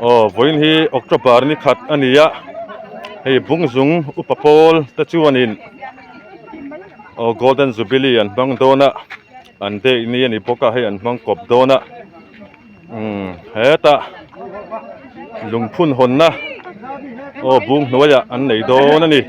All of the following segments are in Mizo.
Aw vawiin hi October ni khat a ni a hei bungzung upa pawl te chuanin aw golden jubilee an hmang dawn a an date ni a ni bawk a hei an hmang kawp dawn a umm hetah lungphun hawnna aw bung hnuaiah an nei dawn a ni.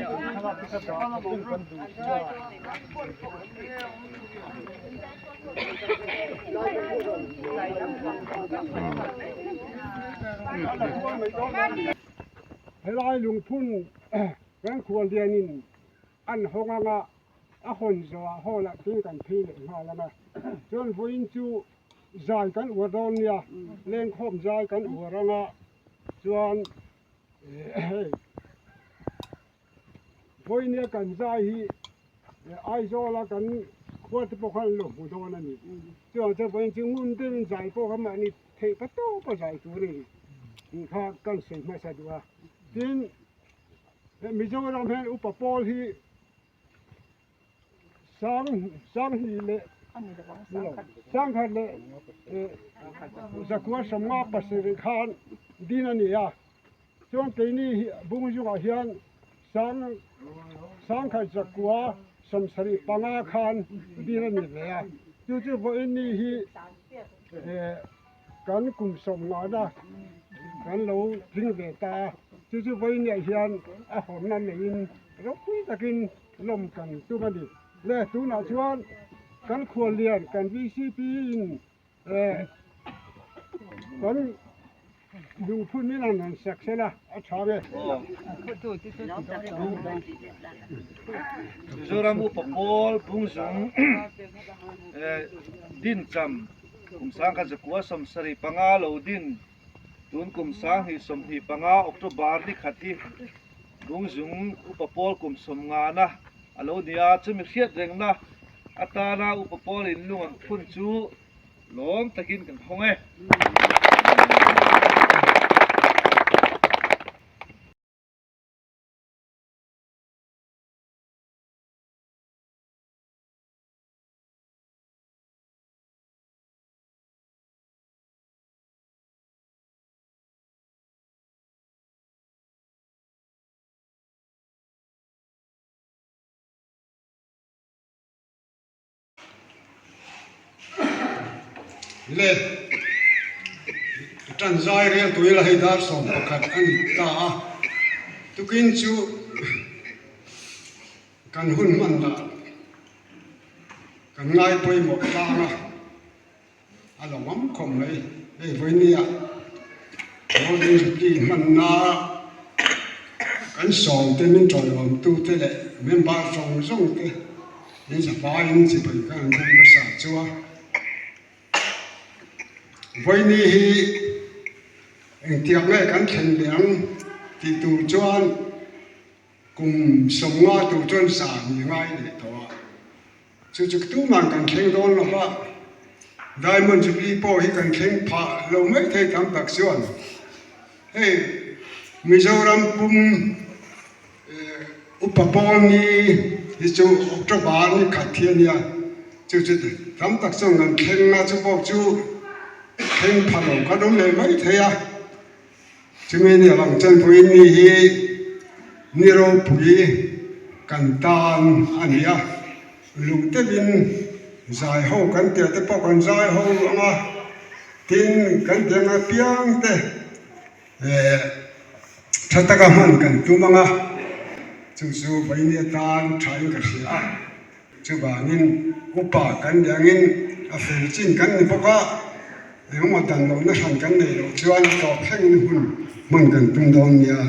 Helai lungphun kan khuallianin an hawng anga a hawn zawhah hall ah tui kan phei leh nghal ang a, chuan vawiin chu zai kan uar dawn nia, lengkhawm zai kan uar anga chuan hei vawiinia kan zai hi Aizawla kan khua te pawh khan an lo hmu dawn a ni. Chuvang chuan vawiin chu ngun deuhin zai pawh kha mahni theih pa tawpa zai tur a ni tih kha kan sawi hmasa duh a. Tin, Mizoram hian upa pawl hi sang sanghnih leh sangkhat leh zakua sawmnga pasarih khan din a ni a. Chuan keini bungzungah hian sang sangkhat zakua sawmsarih panga khan din a ni ve a, chu chu vawiin ni hi kan kum sawmngahna kan lo tling ve ta a, chu chu vawiin niah hian a hawrna neiin ropui takin lawm kan tum a ni. Le tunah chuan kan khuallian kan VCP in Kan lungphun in an han sak sela a tha ve. Mizoram upa pawl Bungzung din cham kum sangkhat zakua sawmsarih panga lo din tun kum sanghnih 25 October ni khat hi Bungzung upa pawl kum sawmngana a lo ni a, chumi hriat rengna atana upa pawl in lung an phun chu lawm takin kan hawng e. Le tan zai rel tui la hei dar 11 a ni ta a, tukin chu kan hun hman dah kan ngai pawimawh tlang a. A lo ngam khawp mai. Hei vawinia Golden Jubilee hmanna kan sawmte min tawlawmtute leh member zawng zawng te min zavaiin chibai kha an bum hmasa chu a. Vawini hi engtiang nge kan thlen leh ang tih tur chuan kum 50 tur chuan zan i ngai leh tawh a. Chu chu tumah kan thleng dawn lo va, Diamond Jubilee pawh hi kan thleng phah lo mai thei tam tak chuan hei Mizoram pum upa pawl ni hi chu October ni khat hi a nia, chu chu tam tak chuan kan thleng a, chu pawh chu thleng phah lo kan awm leh mai thei a. Chumi ni avang chuan vawiin ni hi ni ropui kan tan a ni a, lung deuhin zai ho kan tia te pawh kan zai ho ang a, tin kan ti anga piang te eh tha taka hman kan tum ang a, chu chu vawiin ni atan thain ka hria a. Chuvangin upa kan nih angin a fel chin kan ni bawk a, engemaw dan lohna hran kan neih loh chuan tawp thlengin hun hman kan tum dawn nia.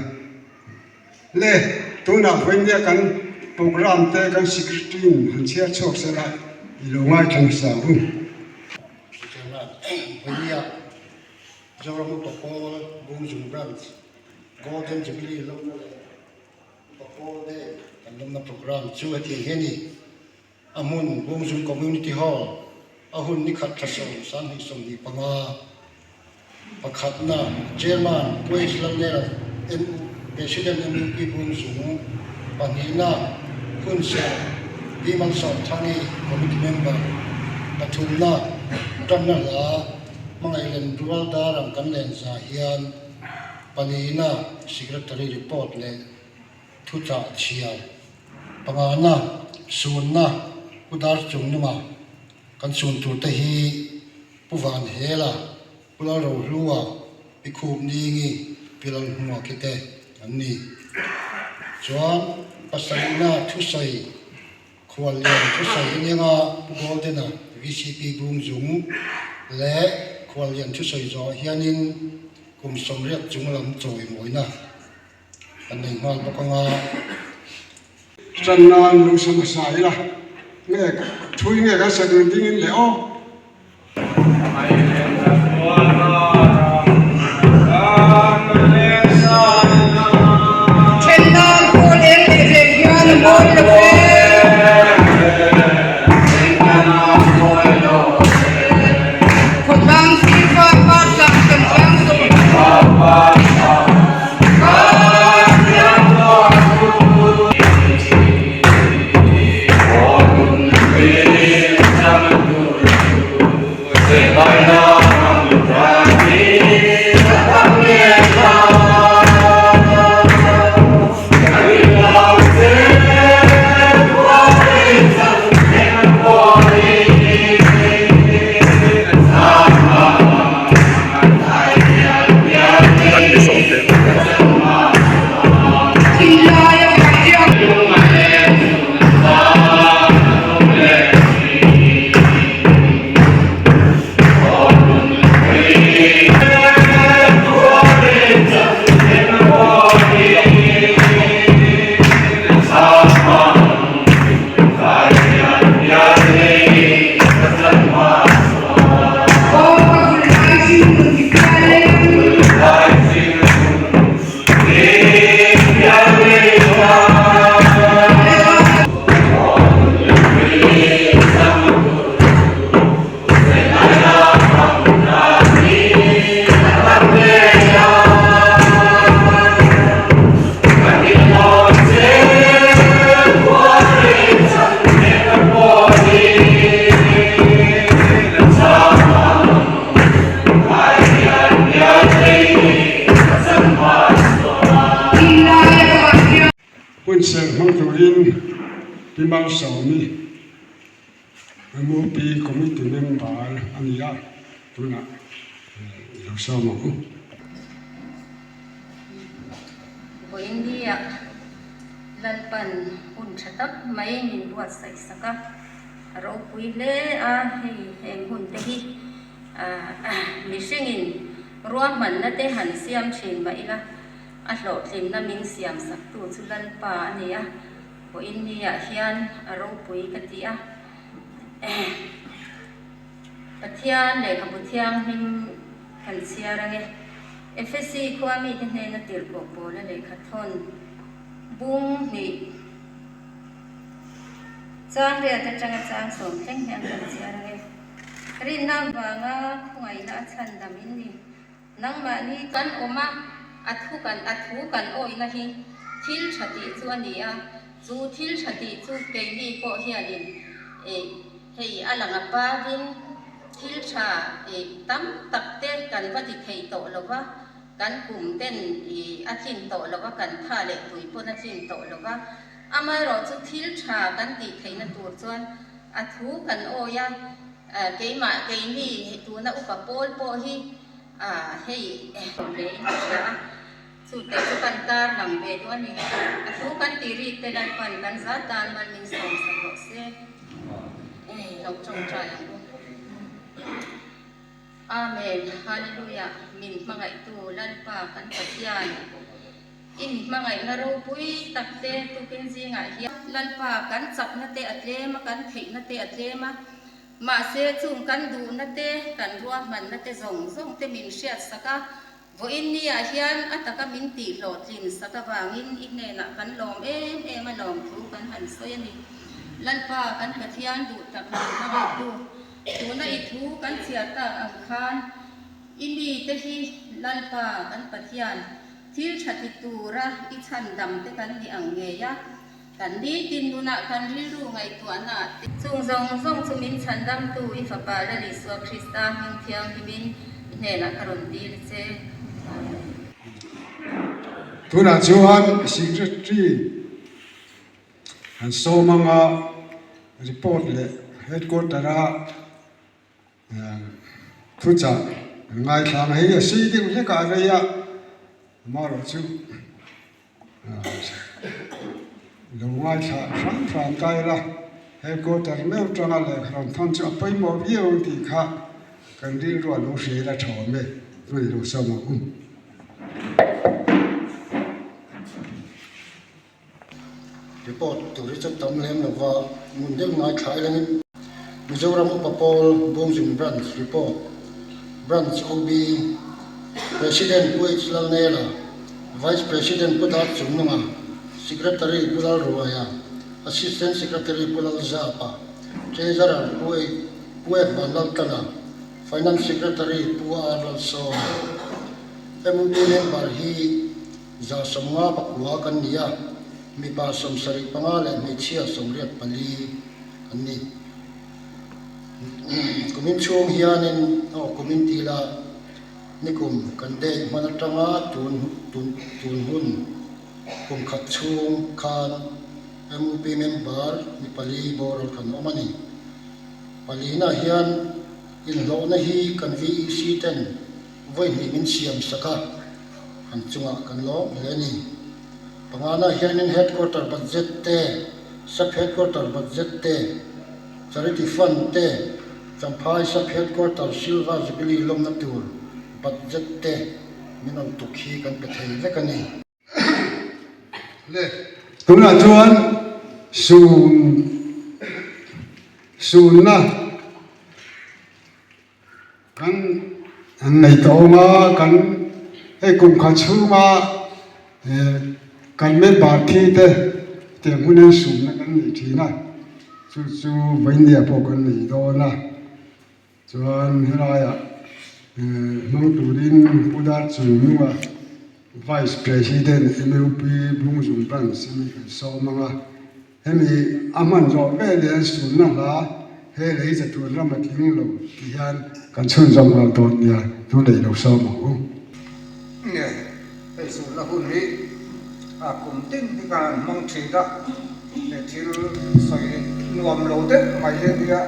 Le, tunah vawiin kan programme te kan secretary in han chhiar chhuak sela i lo ngaithla hmasa ang u. Chutianga vawiin Zoram Upa Pawl Bungzung Branch Golden Jubilee lawmna leh Upa Pawl te kan lawmna programme chu hetiang hi a ni. A hmun Bungzung Community Hall a hun ni khat thla sawm 2025 pakhatna Chairman Pu H Lalnera MU President MUP Bungzung pahnihna Hunserh Pi Malsawmthangi Committee Member. Pathumna, Tanna hla hmangaih len rual dar ang kan len zah hian palina Secretary report leh thuchah chhiar pangana sunna Pu Dar Chungnunga kan sun tur te hi Pu Van Hela, Pu Lalrohlua, Pi Khup Ningi, Pi Lalhmua khi te an ni. Chuan pasarihna thusawi Khuallian thusawi inianga Pu Golden-a vcp Bungzung leh Khuallian thusawi zawh hianin kum 80 chung lam chawimawina kan nei nghal bawk anga. Tan nan lo sa hmasa ila, nge thui nge kan sak reng dingin le aw. Hun serh hmang turin Pi Malsawmi MOP Committee member a ni a, tunah i lo sawm ang u. Vawiinnia Lalpan hun tha tak mai min buatsaih sak a, a ropui hle a, hei heng hun te hi mihringin ruahmanna te han siam thin mah ila a hlawhtlinna min siam saktu chu Lalpa a ni a, vawiinniah hian a ropui ka ti a. Pathian lehkhabu thianghlim kan chhiar ange. Efesi khua mite hnena tirhkoh pawla lehkha thawn bung hnih chang riat atanga chang sawm thleng hian kan chhiar ange. Rinna avanga khawngaihna a chhandam in ni. Nangmahni kan awm a, a thu kan a thu kan awihna hi thil tha tih chu a ni a, chu thil tha tih chu keini pawh hianin eh hei a lang a parin thil tha eh tam tak te kan va ti thei tawh lo va, kan kum ten ih a tlin tawh lo va, kan tha leh tui pawn a tlin tawh lo va, amaherawhchu thil tha kan tih theihna tur chuan a thu kan awi a. Keimah keini hei tuna upa pawl pawh hi hei awm ve in ka hria a, chute chu kan tar lang ve duh a ni. A thu kan ti rik te Lalpan kan zat tan mal min sawm sak rawh se. Lo tawngtai ang u. Amen Hallelujah min hmangaihtu Lalpa kan Pathian. I mi hmangaihna ropui tak te tukin zingah hian Lalpa kan chakna te a tlem a, kan theihna te a tlem a, mahse chung kan duhna te, kan ruahmanna te zawng zawng te min hriat sak a, vawiin niah hian a taka min tih hlawhtlin sak avangin i hnenah kan lawm em em a lawmthu kan han sawi a ni. Lalpa kan Pathian duh tak min hmangaihtu, tuna i thu kan chhiar tak ang khan i mite hi Lalpa kan Pathian, Thil tha ti tura i chhan dam te kan ni ang ngei a. Kan nitin nunah kan rilru ngaihtuahna ah te. Chung zawng zawng chu min chhandamtu i Fapa Lal Isua Krista hming thianghlimin i hnenah ka rawn dil che. Amen. Tunah chuan Secretary an sawm anga report leh headquarter a thuchah an ngaithlang a, hei a sei deuh hlek a rei a, amaherawh chu lo ngaithla hram hram ta ila headquarter meuh tanga lehkha rawn thawn chu a pawimawh viau ang tih kha kan rilru a lo hria ila tha awm e, chuan ilo sawm ang u. Report tur hi chu tam lem lova ngun deuh ngaithla ilangin Mizoram Upa Pawl Bungzung Branch Report Branch OB President Pu H Lalnela Vice President Pu Dar Chungnunga Secretary Pu Lalruaia Assistant Secretary Pu Lalzapa Treasurer Pu Pu F Vanlaltana Finance Secretary Pu R Lalsawma MUP member hi 150 pakua kan ni a, mipa 75 leh hmeichhia 84 an ni. Kumin chhung hianin aw kumin ti ila nikum kan date hman atanga tun tun tun hun kum khat chhung khan MUP member mi pali boral kan awm a ni. Palina hian inhlawhna hi kan VEC ten vawi hnih min siam sak a. An chungah kan lawm hle a ni. Pangana hianin Headquarter budget te, Sub Headquarter budget te, Charity Fund te, Champhai Sub Headquarter Silver Jubilee lawmna tur budget te min rawn tuk hi kan pe thei vek a ni. Le, tunah chuan sun sunna Kan nei tawh a, kan hei kum khat chhunga kan member thi te tiang hun hian sumna kan nei thin a, chu chu Vainia pawh kan nei dawn a, chuan helaiah hmang turin Pu Darchungnunga Vice President MUP Bungzung Branch a mi kan sawm ang a. Hemi a hman zawh vel hian sunna hla he lei chatuan ram a tling lo tih hian kan chhunzawm nghal dawn nia, tu nei lo sawm ang u. Nge, hei sunna hun hi a kum tin hi kan han hmang thin a, he thil sawi nuam lo deuh mai hi a nia,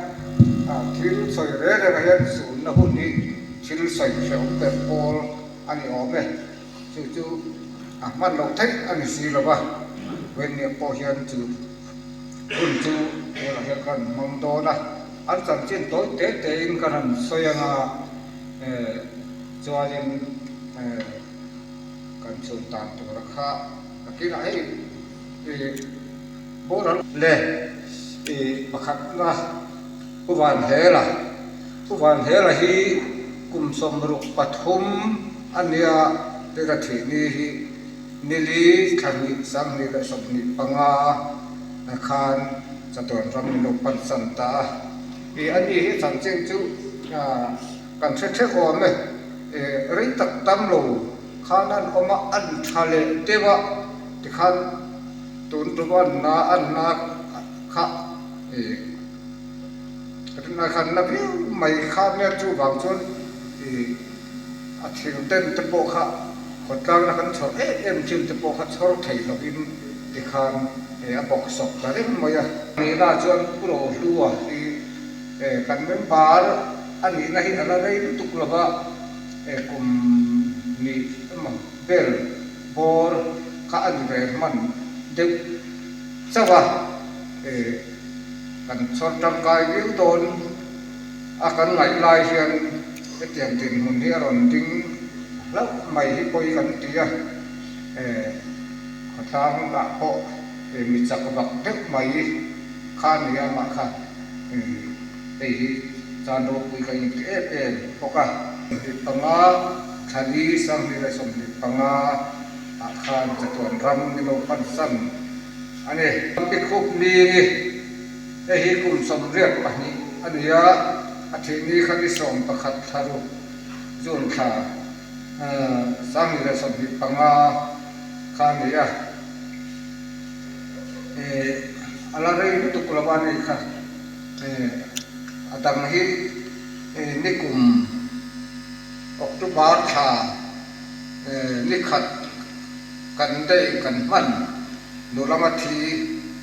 thil sawi reng rengah hian sunna hun hi thil sawi hrehawm ber pawl a ni awm e. Chu chu a hman loh theih a ni si lo va, Wennie pawh hian chu hun chu tunah hian kan hmang dawn a, an chanchin tawi te tein kan han sawi anga chuanin kan chhun tan tura kha nakinah hei boral leh pakhatna Pu Vanhela, Pu Vanhela hi kum 63 a nia tira thih ni hi nili thla hnih 2025 khan chatuan ram min lo pan san ta a. I a ni hi chanchin chu kan hre theuh awm e, rei tak tam lo khan an awm a, an tha leh deuh a tikhan tun tum an na an na kha i. Rinna khan na viau mai kha nia chuvang chuan ih a thil den te pawh kha khawtlangna kan chhawr em em thin te pawh kha chhawr thei lovin tikhan ih a bawk sawk ta reng mai a. Nihna chuan Pu Rohlua hi eh kan member a nihna hi a la rei lutuk lova eh kum nih emaw vel bawr kha a ni ve hman deuh chauh a eh. Kan chhawr tangkai viau dawn a kan ngaih lai hian hetiang dinhmun hi a rawn ding hlauh mai hi pawi kan ti a, khawtlang ah pawh mi chak vak deuh mai kha a ni a, amah kha hei hi chan ropui ka inti em em bawk a. 25 thla li 2025 ah khan chatuan ram ni lo pansan A ni. Pikhup ni ni hei hi kum 82 a ni a, a thih ni kha ni 11 thla ruk June thla 2025 kha a ni a. A la rei lutuk lo a nih kha. A dang hi nikum October thla nikhat kan daih kan hman nulama thi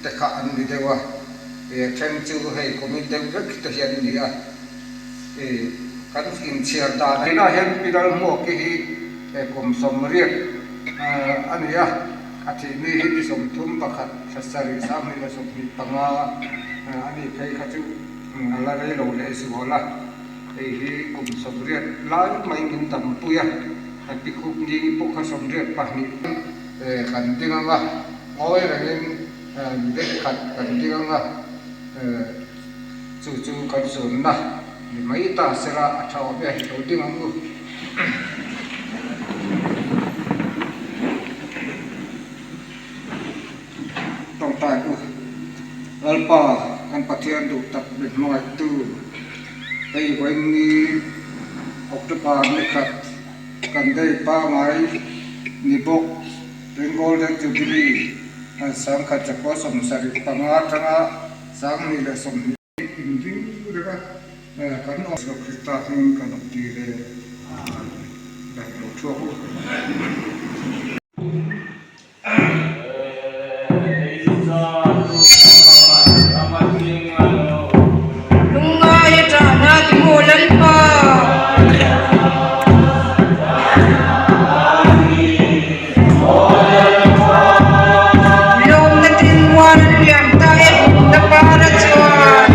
te kha an ni deuh a. A then chu hei kumin deuh vek te hi an ni a. Kan inchhiar dan ah hian Pi Lalhmuaki hi kum 80 a ni a. A thihni hi ni 31 thla sarih 2025 a nih phei kha chu a la rei lo leh zual a, hei hi kum 80 lai mai min dampui a, a pi khup ni pawh kha 82 kan ding ang a, ngawi rengin minute khat kan ding ang a, chu chu kan zunna ni mai ta sela a tha awm e, lo ding ang u. Tawngtai u, Lalpa kan Pathian duh tak min hmangaihtu, hei vawiin October ni khat kan day pangai ni bawk tun Golden Jubilee 1975 atanga 2020 Inring reng a, kan awm Isua Krista hming kan awm tir e, daih lo thuak u. Lungngai a ṭahna ti maw Lalpa? Lawmna tin mual an liam ta e na para chuan.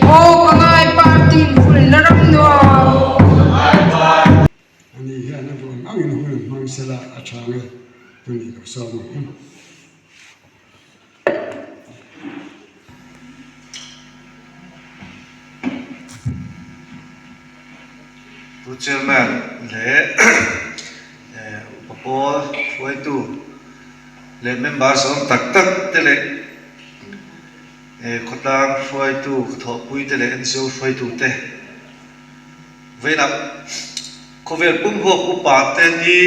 Aw ka ngai party vulna ram nuam. Ani hian a duh ang angin hun an hmang sela a tha nge tuni lo sawm ang. Pu Chairman leh Upa Pawl hruaitu leh member sawm tak tak te leh khawtlang hruaitu ka thawhpui te leh NCO hruaitu te Vawiinah khawvel pum huap upa te ni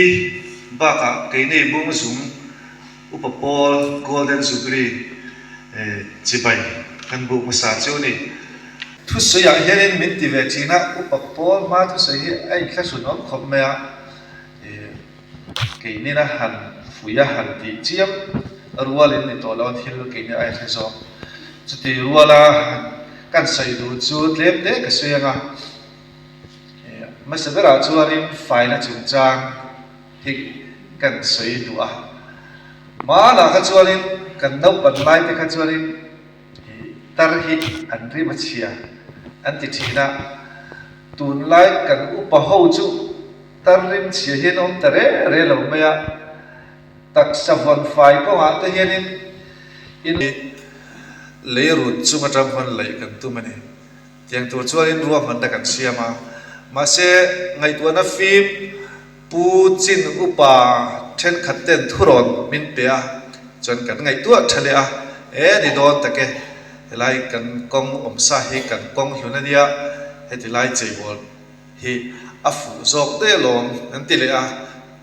bakah keini Bungzung Upa Pawl Golden Jubilee chibai kan buk hmasa chu a ni. Thusawiah hianin min ti ve thin a, Upa Pawl hma thusawi hi a inthlahrun awm khawp mai a, keinina han fuih a han tih chiam rualin ni tawh lo a thil keini a inhre zawk. Chuti ruala kan sawi duh chu tlem te ka sawi ang a, hmasa berah chuanin faina chungchang hi kan sawi duh a. Hmanah kha chuanin kan naupan lai te kha chuanin tar hi an rim a chhia an ti thin a, tunlai kan upa ho chu tar rim chhia hian awm ta re re lo mai a, taksa vawn fai kawngah te hianin in lei rut chung atang huan laih kan tum a ni. Tiang tur chuanin ruahmanna kan siam a, mahse ngaihtuahna fim Pu Chin upa thenkhat ten thurawn min pe a, chuan kan ngaihtuah tha leh a, e ni dawn tak e, helai kan kawng awmsa hi kan kawng hlun a nia, heti lai cheibawl hi a fuh zawk daih alawm an ti leh a,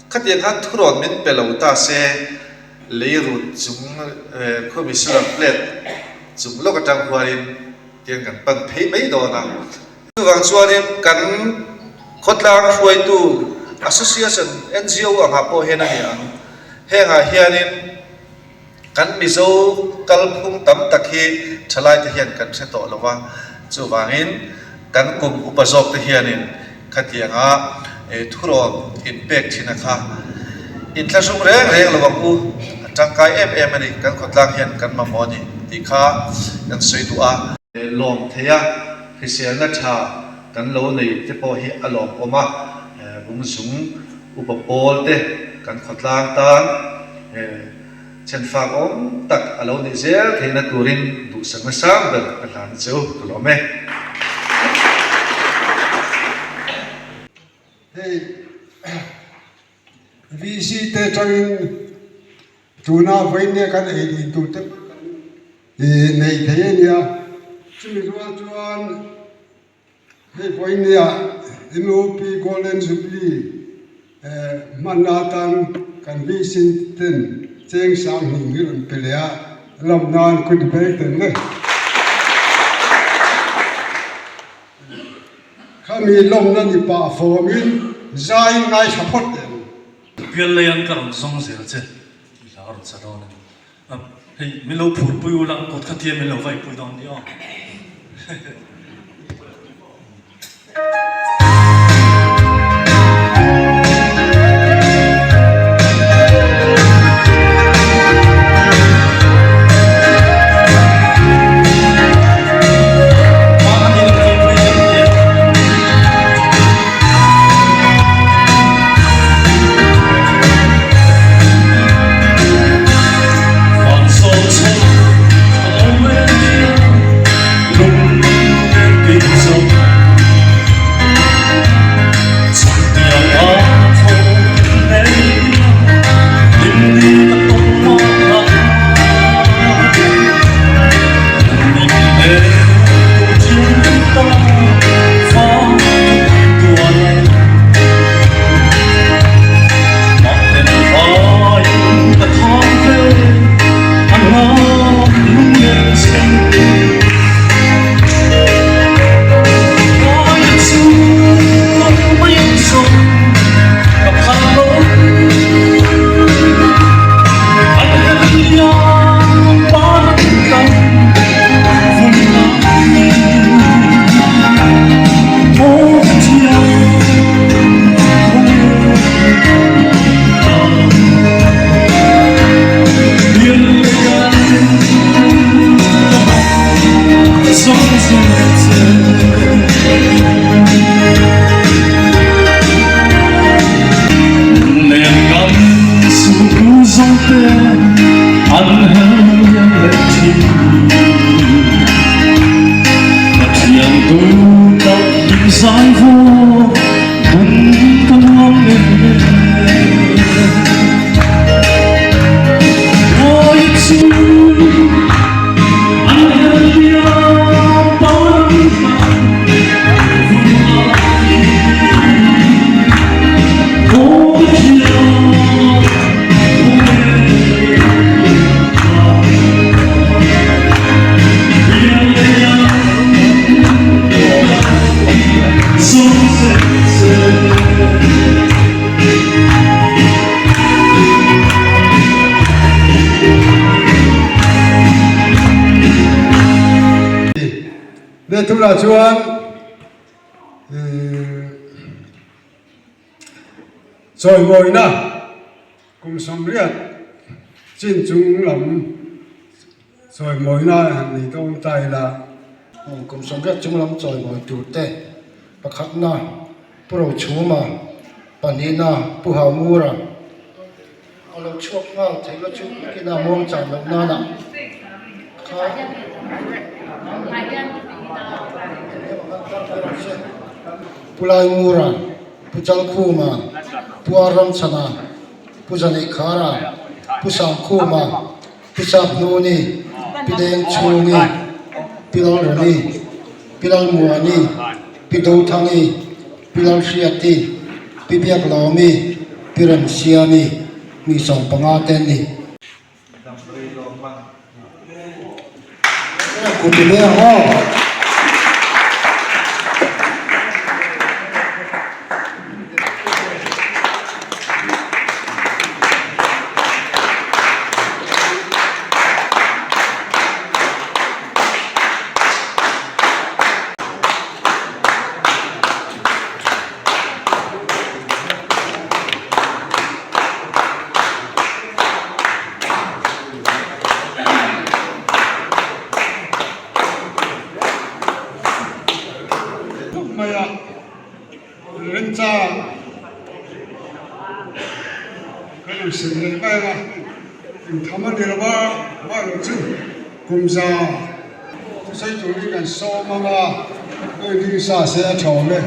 khatiang khan thurawn min pe lo ta se lei rut chung khawmi solar plate chung lawk atang huanin Tiang kan pan phei mai dawn a. Chuvang chuanin kan khawtlang hruaitu Association NGO angah pawh hian a ni ang. Hengah hianin kan Mizo kalphung tam tak hi thalaite hian kan hre tawh lo va. Chuvangin kan kum upa zawkte hianin khatianga thurawn inpek thin a kha inthlahrung reng reng lo ang u, a tangkai em em a ni, kan khawtlang hian kan mamawh a ni tih kha kan sawi duh a. Lawm thei a, hriselna tha kan lo nei te pawh hi a lawmawm a. Bungzung upa pawl te kan khawtlang tan chhenfak awm tak a lo nih zel theihna turin duhsakna sang ber ka hlan a che u, ka lawm e. Hei VC te atangin tuna vawiin kan ei din tur te pawh kan nei thei a nia, chumi rual chuan Hei vawinia MOP Golden Jubilee hmanna atan kan VC ten cheng sang hnih hi rawn pe leh a, lawm nan kut ber tel e. Khami lawmna ni pah fawmin zai ngaithla phawt teh ang. Piallei an ka rawn zawng zel che tih hla a rawn sa dawn a ni. Hei min lo phurpui ula kut kha tia min lo vaipui dawn ni aw. Le tunah chuan chawimawina kum sawmriat chin chung lam chawimawina han nei dawn ta ila. Kum sawmriat chung lam chawimawi tur te pakhatna Pu Rochhuma, pahnihna Pu Haumura a lo chhuak nghal theihna chu nakin a muang chan loh nana kha Pu Laingura, Pu Chalkhuma, Pu Arramchhana, Pu Zaneikhara, Pu Sangkhuma, Pi Saphnuni, Pi Dengchhungi, Pi Lalruni, Pi Lalmuani, Pi Dothangi, Pi Lalhriati, Pi Biaklawmi, Pi Remsiami, mi 15 te an ni. Kut i ve ang aw. An sem leh mai ang a, engtham a ni lo va, amaherawh chu kum za thusawi turin kan sawm ang a, heng ding sa se a tha awm e.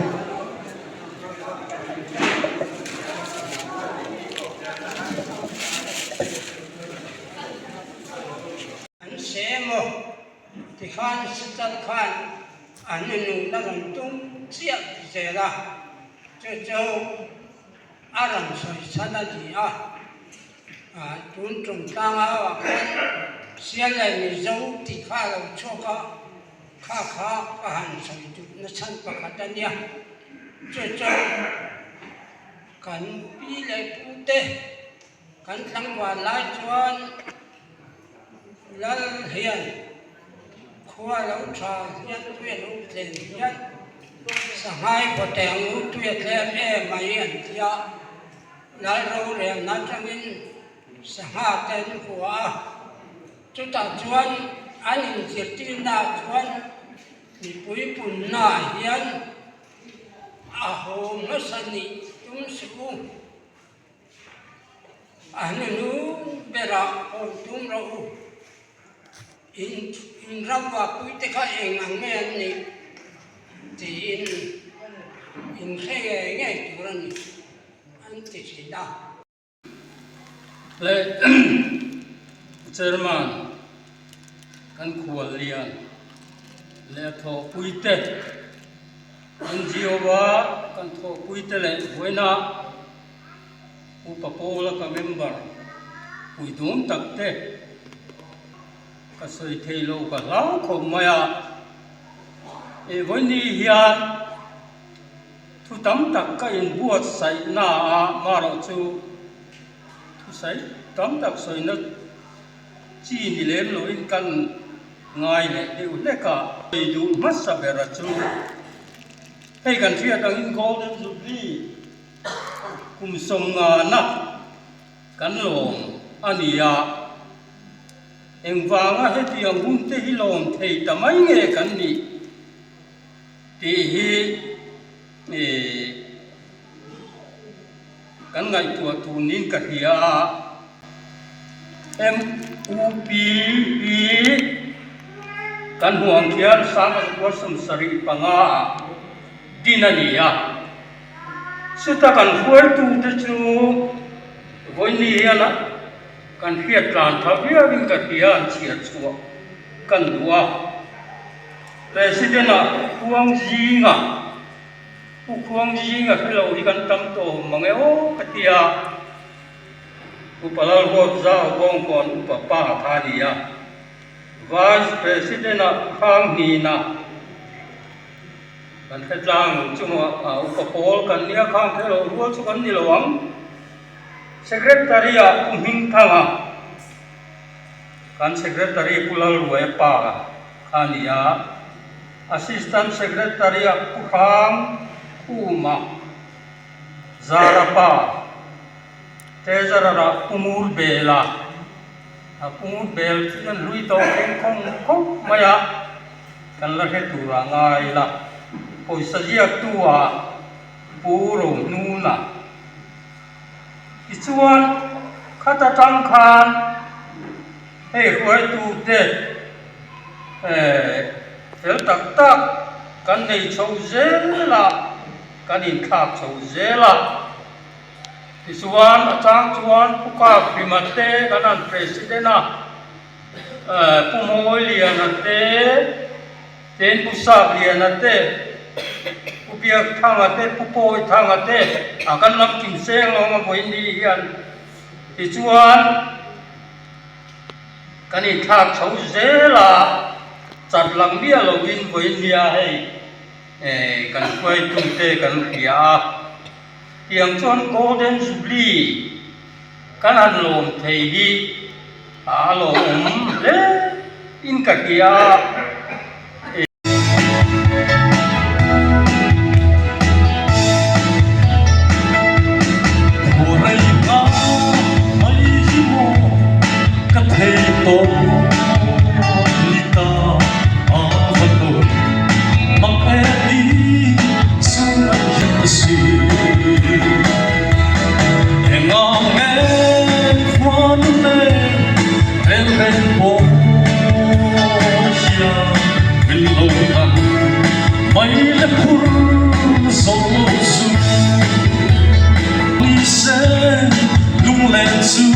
An se emaw tikhan sichal khan an nunna rawn tum chiah zel a, chu chu a rawn sawi chhan a ni a. Tun tum tlanga ah khan Sial leh Mizo tih kha a lo chhuak a, kha kha ka han sawi duhna chhan pakhat a nia. Chu chu kan pi leh pu te kan tlangval lai chuan Lal hian khua lo tha hian tui a lo tlem hian Sanghai khawteng u tui a tlem em mai an ti a, Lal rorelna atangin sangha te an hua a, chutah chuan an inzirtirnaah chuan mipui punnaah hian a haw hmasa nih tum suh u. A hnunu berah hawn tum rawh u. In in ram vahpui te kha eng ang nge an nih tiin in hre ngei ngei tur a ni an ti thin a. Le Chairman kan khual lian leh a thawhpui te NGO a kan thawhpui te leh buaina Upa Paula ka member pui dum tak te ka sawi thei lo ka hlau khawp mai a, eh vawiini hian thu tam tak ka inbuatsaih na a marawh chu thusawi tam tak sawina chi ni lem loin kan ngai leh deuh hlek a. Sawi duh hmasa bera chu hei kan hriat angin Golden Jubilee Kum sawmngana kan lawm a ni a, engvanga hetiang hun te hi lawm thei ta mai nge kan nih tih hi kan ngaihtuah tur niin ka hria a. MUP hi kan hmuh ang khian 1975 ah din a ni a. Chuta kan hruaitute chu vawiini hian kan hriat tlan tha viauin ka hria an chhiar chhuah kan duh a. President-ah Khuang Zinga, Pu Khuang Zinga hre lo hi kan tam tawh mang e aw ka ti a. Upa Lalruat Zau Bawngkawn Upa Pa kha a ni a. Vice President-ah Pu Hrang Hnina. Kan hre tlang chungah upa pawl kan nia khang kher loh rual chu kan ni lo ang. Secretary ah Pu Hmingthanga, kan Secretary Pu Lalruaia pa kha a ni a, Assistant Secretary ah Pu Hrang Khuma, Zara pa, Treasurer ah Pu Ngurbela, Pu Ngurbel chu an hlui tawh thleng khawng khawp mai a. Kan la hre tur a ngai la, pawisa ziaktu ah Pu Rohnuna tichuan khat atang khan hei hruaitu te fel tak tak kan nei chho zel a, kan inthlak chho zel a, tichuan a chang chuan Pu Kaphrima te kan han President a. Pu Mawiliana te, Ten Pu Sapliana te, Pu Biakthanga te, Pu Pawithanga te a kan lam kim seng lo ang a vawiin ni hian tichuan kan inthlak chho zel a, chat lang miah lovin vawiin nia hei kan hruaitute kan hria a. Tiang chuan Golden Jubilee kan han lawm thei hi a lawmawm hle in ka hria a. Khuarei hma mai hi maw ka thei tawh ni ta a va tawi mak e ni chu. Lunglen pawh hian min lo dang mai le phur zo lo chu ni se lunglen chu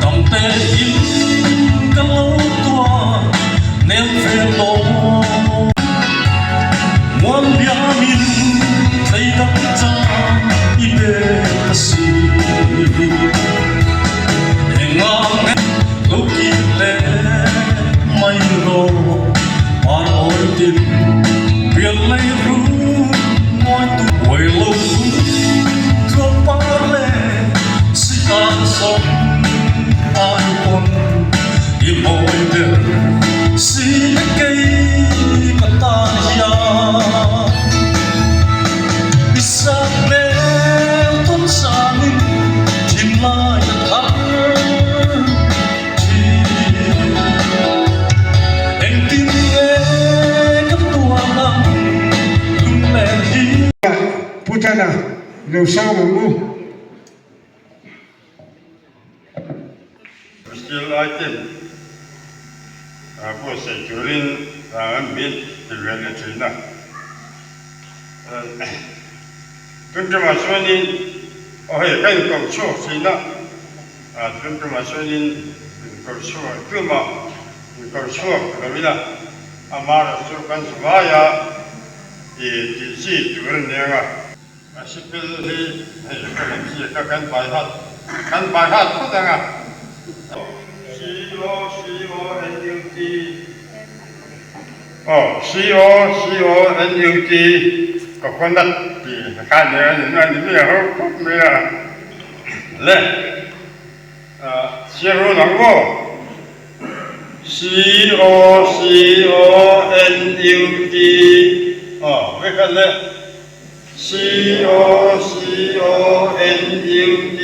damte in ka lo tuar nel ve tawh. Mual liamin tlei dang cang i pe ka si. Engah nge lo kir le mai rawh, par awi tin pial lei ru ngawi tu uai lo kum tluang par le si tan sawm ai pawn i mawi ber si le kei ka tan hian i sak hmel tawn sangin thinlai a thar thin. Engtin nge ka tuar ang lunglen hi? Pu Tana, lo sang ang u. Steel item buatsaih turin an min ti ve leh thin a. Tun tumah chuanin aw hei ka inkoh chhuak thin a, tun tumah chuanin inkoh chhuak tumah inkoh chhuak lo ila amaherawhchu chu kan zavai a tih chi tur a ni ang a. A sipel hi hei ka rawn ziak a, kan bai hat kan bai hat phawt ang a. C O C O N U T Aw C O C O N U T Coconut tih kha a ni a ni a ni mai a ho khawp mai a le chhiar run ang maw C O C O N U T aw vek a le. C O C O N U T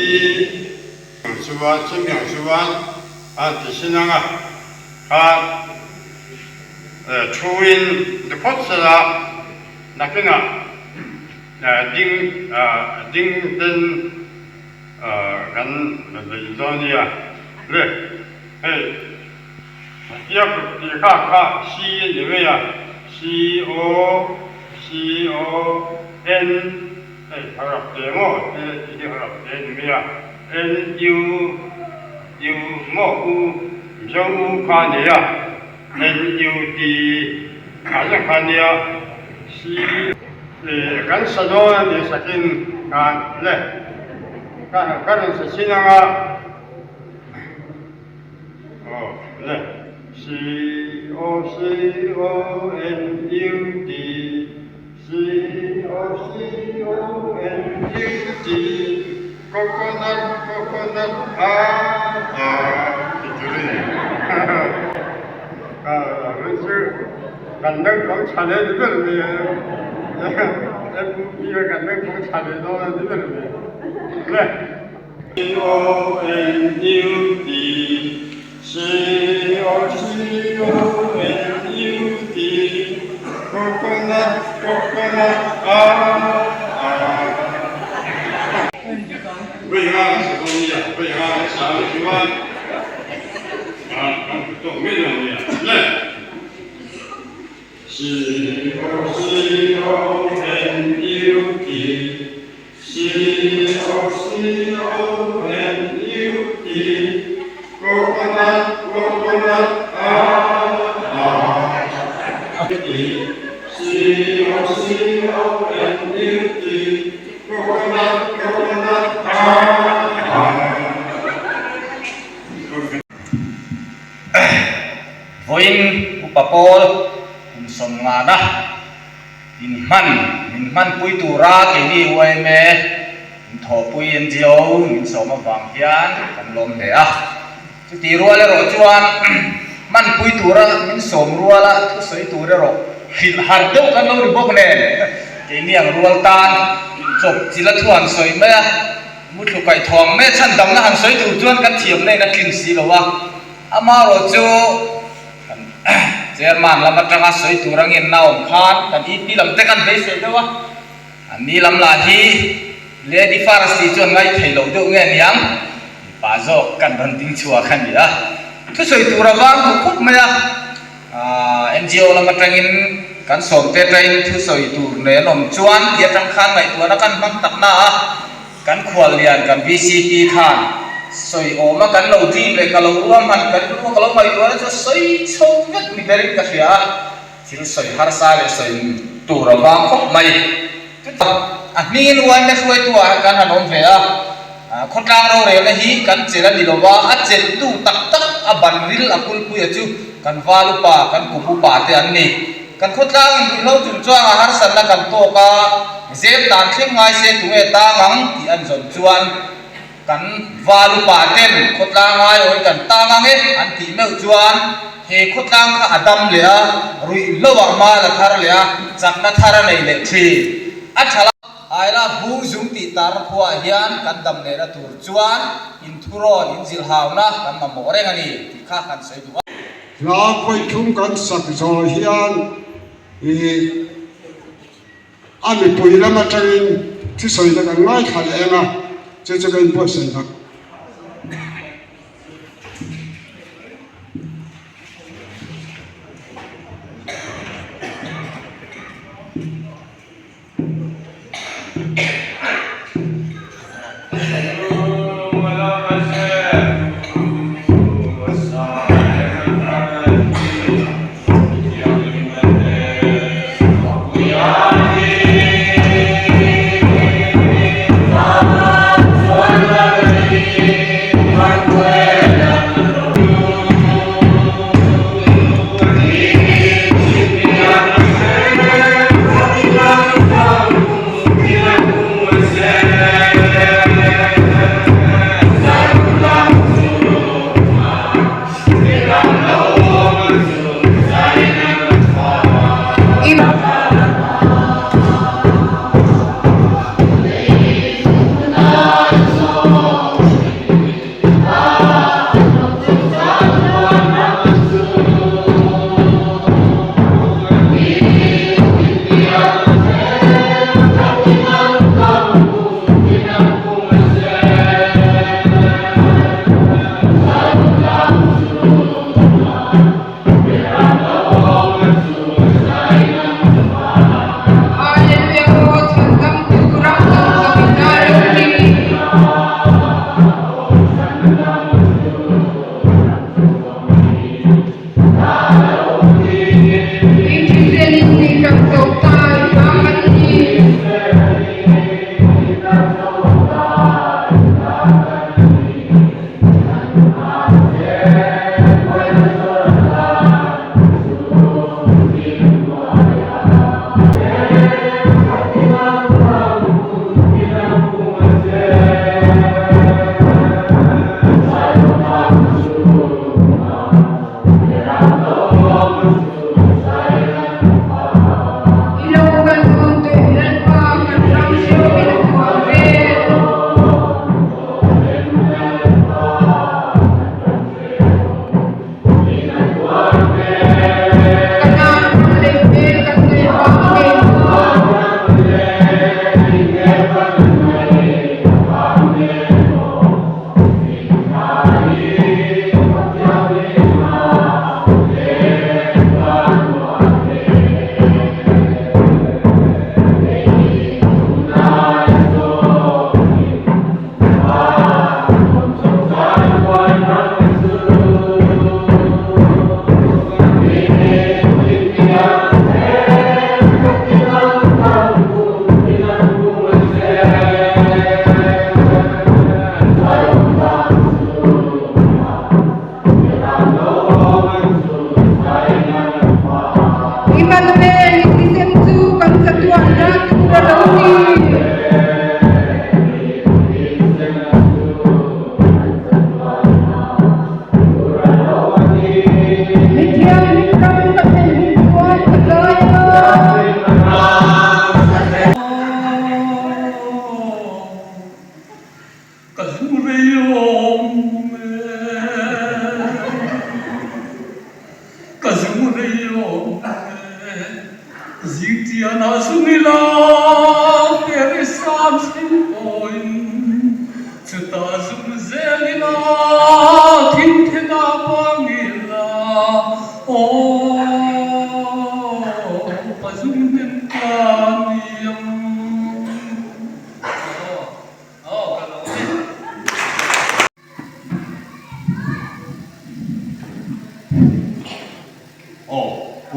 Chuan chumi ang chuan a ti sin ang a, kha thuin ni phawt sela nakinah ding ding ten kan beih dawn nia le hei Hetiang tih kha kha C a ni mai a, C O C O N hei harap te maw te tih hi harap te a ni mai a, N U U maw U Mizo U kha a ni a, N U T ah zawng kha a nia C kan sa dawn a ni sakin khan le ka rawn sa chin ang a. Aw le C O C O N U T C O C O N U T Coconut coconut ah ah ti tur a ni ah hei chu kan naupang tha leh ni ber mai a MUP a kan naupang tha leh dawn a ni ber mai le. C O N U T C O C O N U T Coconut coconut ah ah Vei nga sa dawn nia, vei nga sa na chuan ah kan hmu tawk mai dawn nia le. C O C O N U T C O C O N U T Coconut coconut ah ah T C O C O N U T Coconut coconut ah ah. Vawiin Upa Pawl kum 50na In hman, min hmanpui tura keini yma in thawhpui NGO min sawm avang hian kan lawm hle a. Chuti rual erawh chuan hmanpui tura min sawm ruala thusawi tur erawh hrilh har deuh kan lo ni bawk nen keini ang rual tan chawp chila thu han sawi mai a, muthlu kaih thawng mai a chhan damna han sawi tur chuan kan thiamna in a tlin si lo a, amaherawh chu. Kan Chairman lam atanga sawi tur angin na awm khan kan EP lam te kan beisei deuh a, an ni lam lah hi Lady First tih chuan ngaih theih loh deuh nge niang? Pa zawk kan rawn ding chhuak a ni a, thusawi tur a vang duh khawp mai a, NGO lam atangin kan sawmte atangin thusawi tur nen awm chuan tih atang khan ngaihtuahna kan hmang tak na a, kan khuallian kan VCP khan sawi awma kan lo dream leh ka lo ruahman kan rilru ka lo ngaihtuahna chu a sawi chho vek ni berin ka hria a, thil sawi harsa leh sawi tur a vang khawp mai. Chutah a hmingin uaina hruaitu ah kan han awm ve a, khawtlang rorelna hi kan chelh a ni lo va, a chelhtu tak tak a ban ril a kulpuia chu kan val upa, kan kum upa te an ni. Kan khawtlang in ruihhlo chung chuanga harsatna kan tawk a, zep dan thleng ngai se tunge tang ang tih an zawn chuan Kan val upa ten khawtlang aiawhin kan tang ang e an tih meuh chuan he khawtlang kha a dam leh a, ruihhlo ah mal a thar leh a, chakna thar a nei leh thin. A tha la. Aila bung zung tih tar khuaah hian kan dam lehna tur chuan inthurawn, inzilhauna kan mamawh reng a ni tih kha kan sawi duh a. Hla vawithum kan sak zawh hian ih. A mipui lam atangin thusawina kan ngaithla leh eng a, chu chu ka inbuatsaih dak.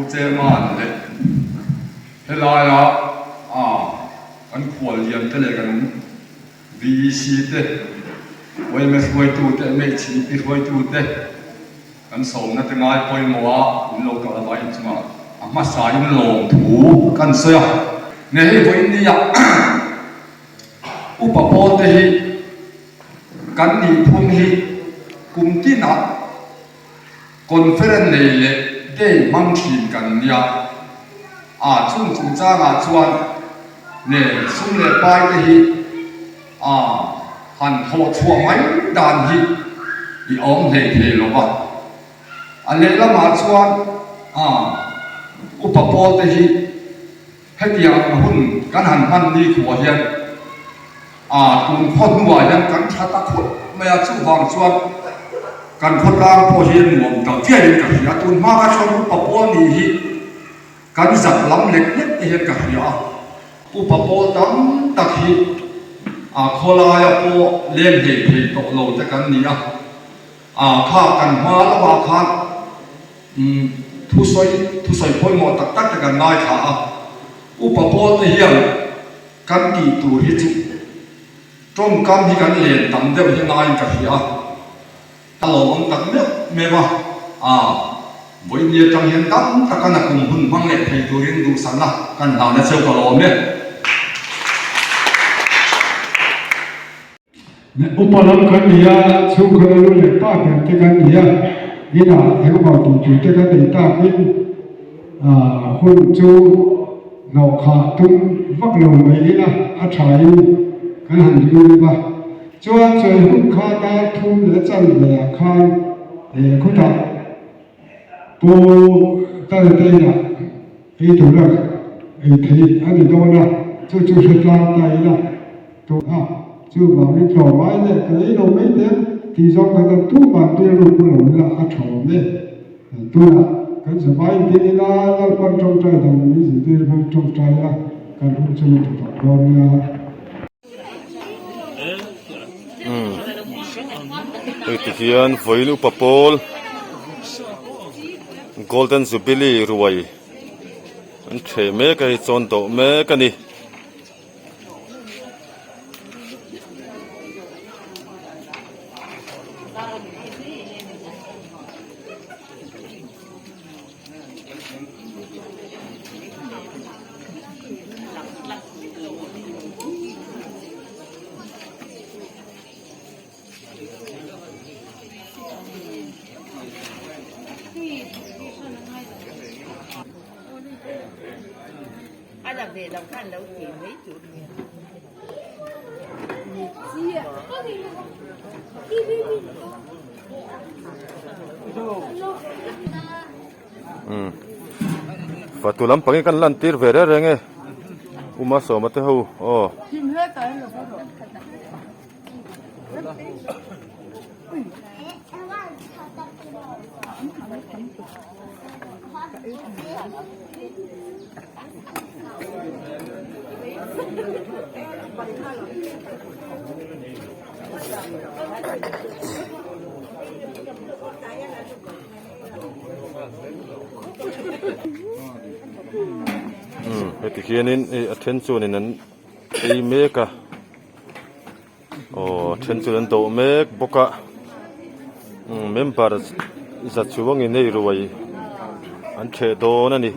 Pu Chairman leh helaia kan khuallian te leh kan VEC te, yma hruaitu te, MHEP hruaitu te kan sawmna te ngai pawimawh a in lo kal avangin chungah a hmasa in lawm thu kan sawi a. Nge hei vawiin nia upa pawl te hi kan nihphung hi kum tinah Conference nei leh day hmang thin kan nia. A chung chungchangah chuan ne sum leh pai te hi a han thawh chhuah mai dan hi i awm hlei thei lo va. A lehlamah chuan a upa pawl te hi hetiang hun kan han hman ni khuah hian A tun khaw hnuah hian kan tha ta khawp mai a, chuvang chuan kan khawtlang pawh hi a nuam ta viain ka hria. Tun hma ka chuan upa pawl nih hi kan zak lam lek lek te hian ka hria a, upa pawl tam tak hi a khawlaia pawh leng hlei thei tawh lo te kan ni a, a kha kan hma lamah khan thusawi thusawi pawimawh tak tak te kan ngaithla a, upa pawl te hian Kan tih tur hi chu tawngkam hi kan len tam deuh hi ngaiin ka hria a, a lawmawm tak meuh meuh a, aa vawiin atang hian dam taka na kum hun hmang leh thei turin duhsakna kan hlan a cheu ka lawm e. Upa lam kan ni a, chhungkhaw lu leh pa ber te kan ni a, inah engemaw tih tur te kan nei takin hun chu hnawhkhah tum vak lo mai ila a thain kan han ring deuh a. Chuan chawi hun kha dar thum leh chanve ah khan khutah Pu Tana te inah ei tura ei theih a ni dawn a, chu chu hre tlang ta ila tuna chuvangin tlawmai leh ka ei lo mai teh tih zawng ka tan tumah rilru pu lo ila a tha awm e. Tunah kan zavai intin ila Lalpan tawngtai dan min zirtir hmang tawngtai ila kan hun chu ti tawh dawn nia. Hei ti hian vawiin upa pawl golden jubilee ruai an ṭheh mek a hei chawn dawh mek a ni. Fatu lampang hi kan lan tir ve reng reng e Uma sawma te ho aw. Umm heti hianin hei a then chuanin an ei mek a aw a then chuan an dawh mek bawk a umm member za chuangin hei ruai an theh dawn a ni.